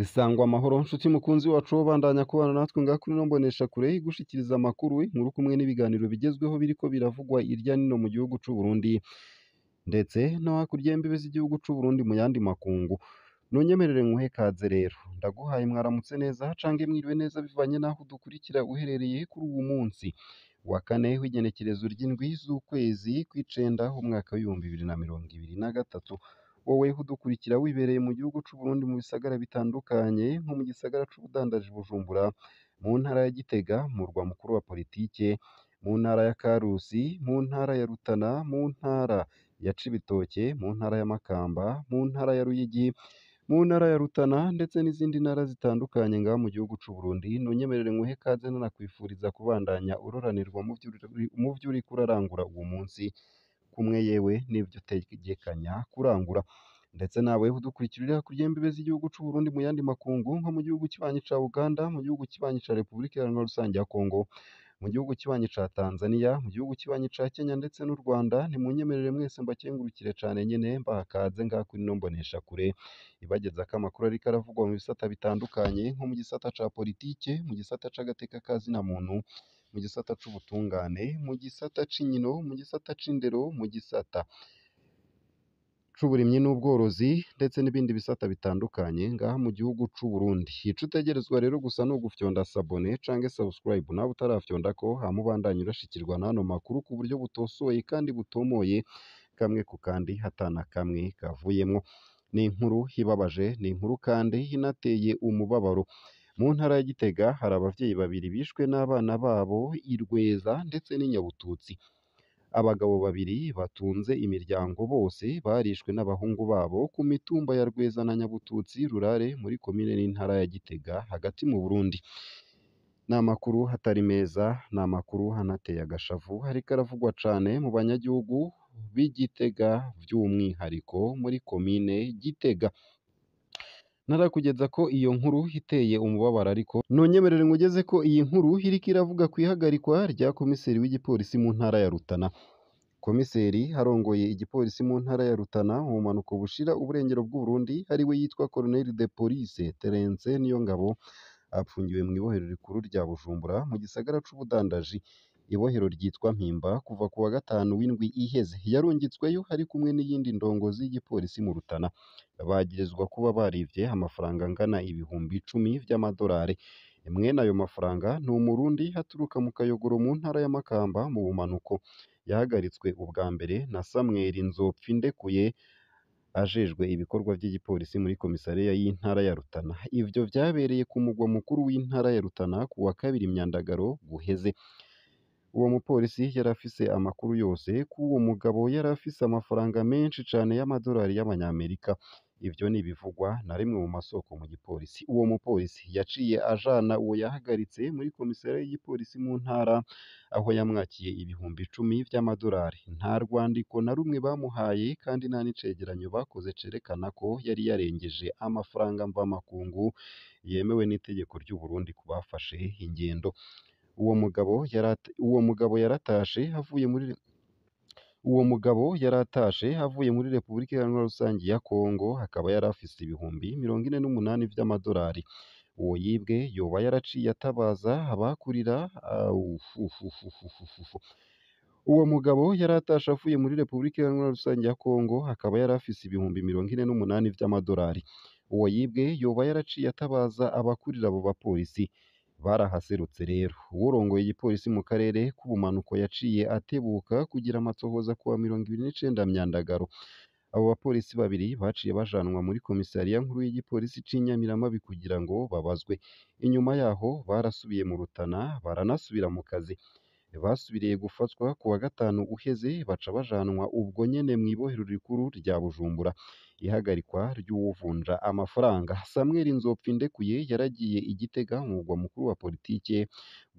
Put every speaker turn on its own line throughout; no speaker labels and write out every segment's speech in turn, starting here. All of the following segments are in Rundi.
Sangwa amahoro nshuti mukunzi wacu wobandanya kubana natwe ngaha kuri ino mboneshakure igushikiriza amakuru, inkuru kumwe n'ibiganiro bigezweho biriko biravugwa irya nino mu gihugu c'u Burundi ndetse no hakurya y'imbibe z'igihugu c'u Burundi mu yandi makungu. Nunyemerere nkuhe kaze rero, ndaguhaye mwaramutse neza canke mwiriwe neza bivanye n'aho udukurikira uherereye kuri uwu munsi wa kane w'igenekerezo ry'indwi z'ukwezi kw'icenda umwaka w'2023. Wowe udukurikira wibereye mu gihugu c'u Burundi mu bisagara bitandukanye nko mu gisagara c'ubudandaji Bujumbura, mu ntara ya Gitega, murwa mukuru wa politike, mu ntara ya Karusi, mu ntara ya Rutana, mu ntara ya Cibitoke, mu ntara ya Makamba, mu ntara ya Ruyigi, mu ntara ya Rutana ndetse n'izindi ntara zitandukanye ngaha mu gihugu c'u Burundi. Nunyemerere nkuhe kaze nanakwifuriza kubandanya uroranirwa mu vyo uriko urarangura uwo munsi kumwe yewe n'ivyo utegekanya kurangura. Ndetse nawe udukurikira uri hakurya y'imbibe z'igihugu c'u Burundi mu yandi makungu nko mu gihugu kibanyi ca Uganda, mu gihugu kibanyi ca Repubulika Iharanira Rusange ya Kongo, mu gihugu kibanyi ca Tanzania, mu gihugu kibanyi ca Kenya ndetse n'u Rwanda, nimunyemerere mwese mbakengurukire cane nyene mbaha kaze ngaha kuri ino mboneshakure ibagezako amakuru ariko aravugwa mu bisata bitandukanye nko mu gisata ca politike, mu gisata c'agateka ka zina muntu, mu gisata c'ubutungane, mu gisata c'inkino, mu gisata c'indero, mu gisata c'uburimyi n'ubworozi ndetse n'ibindi bisata bitandukanye ngaha mu gihugu c'u Burundi. Ico utegerezwa rero gusa ni ugufyonda sabone canke subscribe nawe utarafyondako, hama ubandanye urashikirwa n'ano makuru ku buryo butosoye kandi butomoye, kamwe ku kandi hatana kamwe kavuyemwo. Ni inkuru ibabaje, ni inkuru kandi inateye umubabaro. Mu ntara ya Gitega hari abavyeyi babiri bishwe n'abana babo i Rweza ndetse n'i Nyabututsi. Abagabo babiri batunze imiryango bose barishwe n'abahungu babo ku mitumba ya Rweza na Nyabututsi Rurare muri komine n'intara ya Gitega hagati mu Burundi. Ni amakuru atari meza, ni amakuru anateye agashavu, ariko aravugwa cane mu banyagihugu b'i Gitega vy'umwihariko muri komine Gitega. Narakugeza ko iyo nkuru iteye umubabaro ariko nunyemerere nkugeze ko iyi nkuru iriko iravuga kw'ihagarikwa rya komiseri w'igipolisi mu ntara ya Rutana. Komiseri arongoye igipolisi mu ntara ya Rutana mu bumanuko bushira uburengero bw'Uburundi ariwe yitwa Colonel de Police Terence Niyongabo apfungiwe mw'ibohero rikuru rya Bujumbura mu gisagara c'ubudandaji, ibohero ryitwa Mpimba kuva ku wa gatanu w'indwi iheze. Yarungitsweyo ari kumwe n'iyindi ndongozi y'igipolisi mu Rutana. Bagirizwa kuba barivye amafaranga angana 10,000 vy'amadolari. Mwene ayo mafaranga ni umurundi aturuka mu Kayogoro mu ntara ya Makamba mu bumanuko. Yahagaritswe ubwa mbere na Samuel Nzopfindekuye ajejwe ibikorwa vy'igipolisi muri komisariya y'intara ya Rutana. Ivyo vyabereye ku mugwa mukuru w'intara ya Rutana ku wa kabiri Myandagaro guheze. Uwo mupolisi yari afise amakuru yose ko uwo mugabo yari afise amafaranga menshi cane y'amadolari y'abanyamerika. Ivyo ni ibivugwa na rimwe mu masoko mu gipolisi. Uwo mupolisi yaciye ajana uwo yahagaritse muri komisariya y'igipolisi mu ntara aho yamwakiye 10,000 vy'amadolari. Nta rwandiko na rumwe bamuhaye kandi nta n'icegeranyo bakoze cerekana ko yari yarengeje amafaranga mvamakungu yemewe n'itegeko ry'u Burundi ku bafashe ingendo. Uwo mugabo yaratashe avuye muri uwo mugabo yaratashe avuye muri Repubulika Iharanira Rusange ya Kongo akaba yari afise 48,000 vy'amadolari. Uwo yibwe yoba yaraciye atabaza abakurira. Uwo mugabo yaratashe avuye muri Repubulika Iharanira Rusange ya Kongo akaba yari afise 48,000 vy'amadolari. Uwo yibwe yoba yaraciye atabaza abakurira abo bapolisi. Barahaserutse rero. Uwurongoye igipolisi mu karere k'ubumanuko yaciye atebuka kugira amatohoza kuwa 29 Myandagaro. Abo bapolisi babiri baciye bajanwa muri komisariya nkuru y'igipolisi c'i Nyamiramabi kugira ngo babazwe. Inyuma yaho barasubiye mu Rutana baranasubira mu kazi. Basubiriye gufatwa ku wa gatanu uheze baca bajanwa ubwo nyene mw'ibohero rikuru rya Bujumbura. Ihagarikwa ry'uwuvunja amafaranga Samuel Nzopfindekuye yaragiye i Gitega mu mugwa mukuru wa politike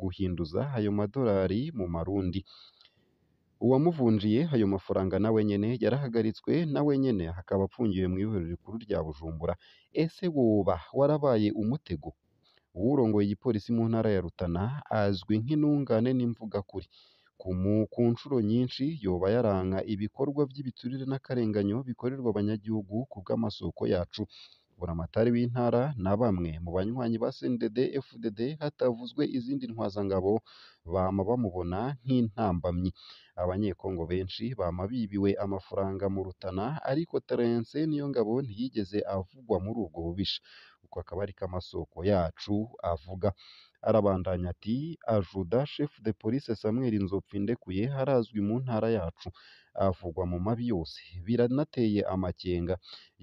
guhinduza ayo madolari mu marundi. Uwamuvunjiye ayo mafaranga nawe nyene yarahagaritswe, nawe nyene akaba apfungiwe mw'ibohero rikuru rya Bujumbura. Ese woba warabaye umutego? Uwurongoye igipolisi mu ntara ya Rutana azwi nk'intungane n'imvugakuri. Ku nshuro nyinshi yoba yaranka ibikorwa vy'ibiturire n'akarenganyo bikorerwa abanyagihugu ku bw'amasoko yacu. Buramatari w'intara na bamwe mu banywanyi ba CNDD FDD hatavuzwe izindi ntwazangabo bama bamubona nk'intambamyi. Abanyekongo benshi bama bibiwe amafaranga mu Rutana, ariko Terence Niyongabo ntiyigeze avugwa muri ubwo bubisha. Uko akaba ariko amasoko yacu avuga. Arabandanya ati Ajuda chef de police Samuel Nzopfindekuye arazwi mu ntara yacu, avugwa mu mabi yose, biranateye amakenga.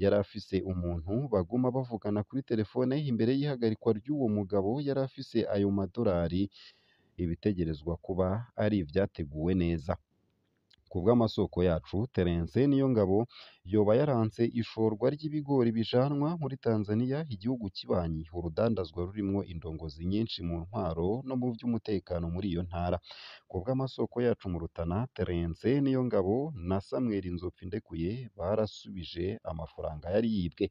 Yari afise umuntu baguma bavugana kuri telefone imbere y'ihagarikwa ry'uwo mugabo yari afise ayo madorari, ibitegerezwa kuba ari ivyateguwe neza. Kubw'amasoko yacu, Terence Niyongabo yoba yaranse ishorwa ry'ibigori bijanwa muri Tanzania, igihugu kibanyi, urudandazwa rurimwo indongozi nyinshi mu ntwaro no mu vy'umutekano muri iyo ntara. Kubw'amasoko yacu mu Rutana, Terence Niyongabo na Samuel Nzopfindekuye barasubije amafaranga yari yibwe.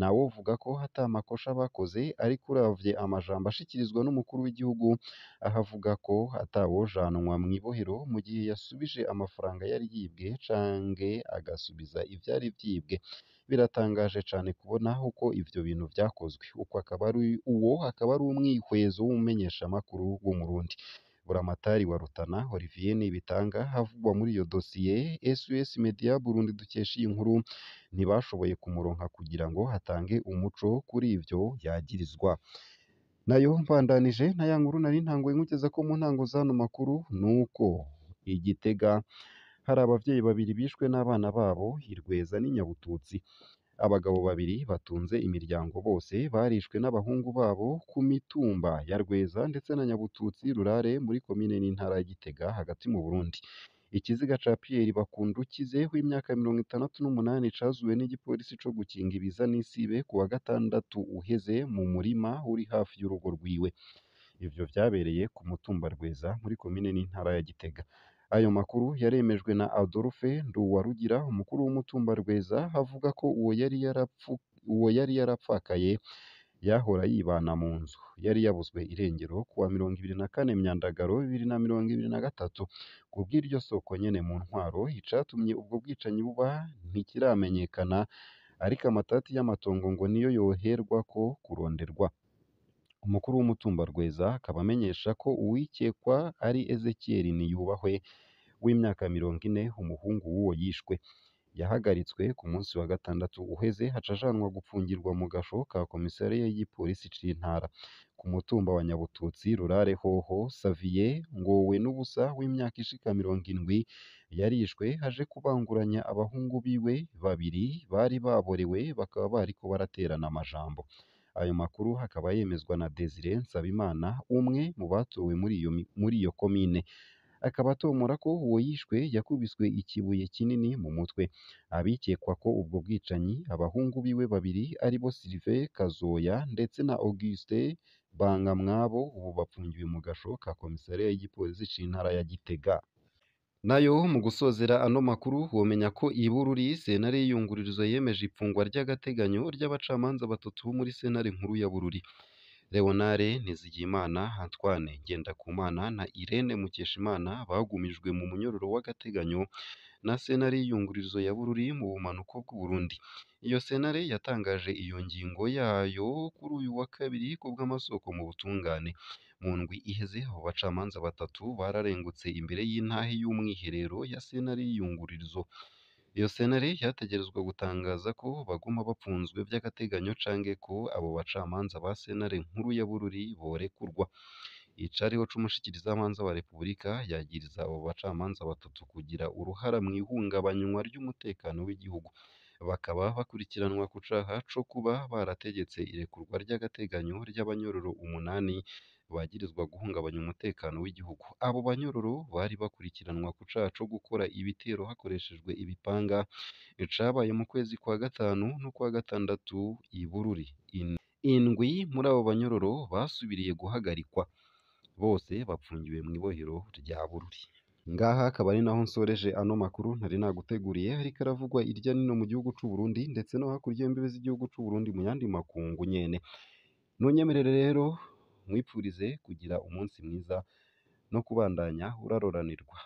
Nawovuga ko ata makosha bakoze, ariko uravye amajambo ashikirizwa n'umukuru w'igihugu aho avuga ko atawojanwa mw'ibohero mu gihe yasubije amafaranga yari yibwe canke agasubiza ivyari vyibwe. Biratangaje cane kubona uko ivyo bintu vyakozwe. Uko akaba ari uwo akaba ari umwihwezo w'umumenyeshamakuru w'Umurundi. Buramatari wa Rutana Olivier Nibitanga avugwa muri iyo dosiye, SOS Media Burundi dukesha iyi nkuru ntibashoboye kumuronka kugira ngo hatange umuco kuri ivyo yagirizwa. Nayo mbandanije na ya nkuru nari ntanguye nkugeza ko mu ntango z'ano makuru, nuko i Gitega hari abavyeyi babiri bishwe n'abana babo i Rweza n'i Nyabututsi. Abagabo babiri batunze imiryango bose barishwe n'abahungu babo ku mitumba ya Rweza ndetse na Nyabututsi Rurare muri komine n'intara ya Gitega hagati mu Burundi. Ikiziga ca Pierre Bakundukize w'imyaka 68 cazuwe n'igipolisi co gukinga ibiza n'isibe ku wa gatandatu uheze mu murima uri hafi y'urugo rwiwe. Ivyo vyabereye ku mutumba Rweza muri komine n'intara ya Gitega. Ayo makuru yaremejwe na Adolphe Nduwarugira, umukuru w'umutumba Rweza, avuga ko uwo yari yarapfakaye yahora yibana mu nzu. Yari yabuzwe irengero kuwa 24 Myandagaro 2023. Kubw'iryo soko nyene mu ntwaro, icatumye ubwo bwicanyi buba ntikiramenyekana, ariko amatati y'amatongo ngo niyo yoherwako kuronderwa. Umukuru w'umutumba Rweza akaba amenyesha ko uwikekwa ari Ezekiel Niyubahwe w'imyaka 40, umuhungu w'uwo yishwe. Yahagaritswe ku munsi wa gatandatu uheze, haca ajanwa gupfungirwa mu gasho ka komisariya y'igipolisi c'intara. Ku mutumba wa Nyabututsi Rurare hoho, Savier Ngowenubusa w'imyaka ishika 70 yarishwe aje kubanguranya abahungu biwe babiri bari baborewe bakaba bariko baraterana amajambo. Ayo makuru akaba yemezwa na Desire Nsabimana, umwe mu batowe muri iyo komine. Akaba atomora ko uwo yishwe yakubiswe ikibuye kinini mu mutwe. Abikekwa ko ubwo bwicanyi, abahungu biwe babiri aribo Sylvain Kazoya ndetse na Auguste Bangamwabo, ubu bapfungiwe mu gasho ka komisariya y'igipolisi c'intara ya Gitega. Nayo mu gusozera ano makuru, womenya ko i Bururi sentare y'iyungururizo yemeje ifungwa ry'agateganyo ry'abacamanza batatu bo muri sentare nkuru ya Bururi. Leonard Ntizigiyimana, Antoine Ngendakumana na Irene Mukeshimana bagumijwe mu munyororo w'agateganyo na sentare y'iyungururizo ya Bururi mu bumanuko bw'u Burundi. Iyo sentare yatangaje iyo ngingo yayo kuri uyu wa kabiri kubw'amasoko mu butungane. Mu ndwi iheze abo bacamanza batatu bararengutse imbere y'intahe y'umwiherero ya sentare y'iyungururizo. Iyo sentare yategerezwa gutangaza ko baguma bapfunzwe vy'agateganyo canke ko abo bacamanza ba sentare nkuru ya Bururi borekurwa. Icariho c'umushikirizamanza wa Repubulika yagiriza abo bacamanza batatu kugira uruhara mw'ihungabanywa ry'umutekano w'igihugu. Bakaba bakurikiranwa ku caha co kuba barategetse irekurwa ry'agateganyo ry'abanyororo 8 bagirizwa guhungabanya umutekano w'igihugu. Abo banyororo bari bakurikiranwa ku caha co gukora ibitero hakoreshejwe ibipanga, cabaye mu kwezi kwa gatanu n'ukwa gatandatu i Bururi. Indwi muri abo banyororo basubiriye guhagarikwa, bose bapfungiwe mw'ibohero rya Bururi. Ngaha akaba ari naho nsoreje ano makuru ntari naguteguriye, ariko aravugwa irya nino mu gihugu c'u Burundi ndetse no hakurya y'imbibe z'igihugu c'u Burundi mu yandi makungu nyene. Nunyemerere rero nkwipfurize kugira umunsi mwiza no kubandanya uraroranirwa.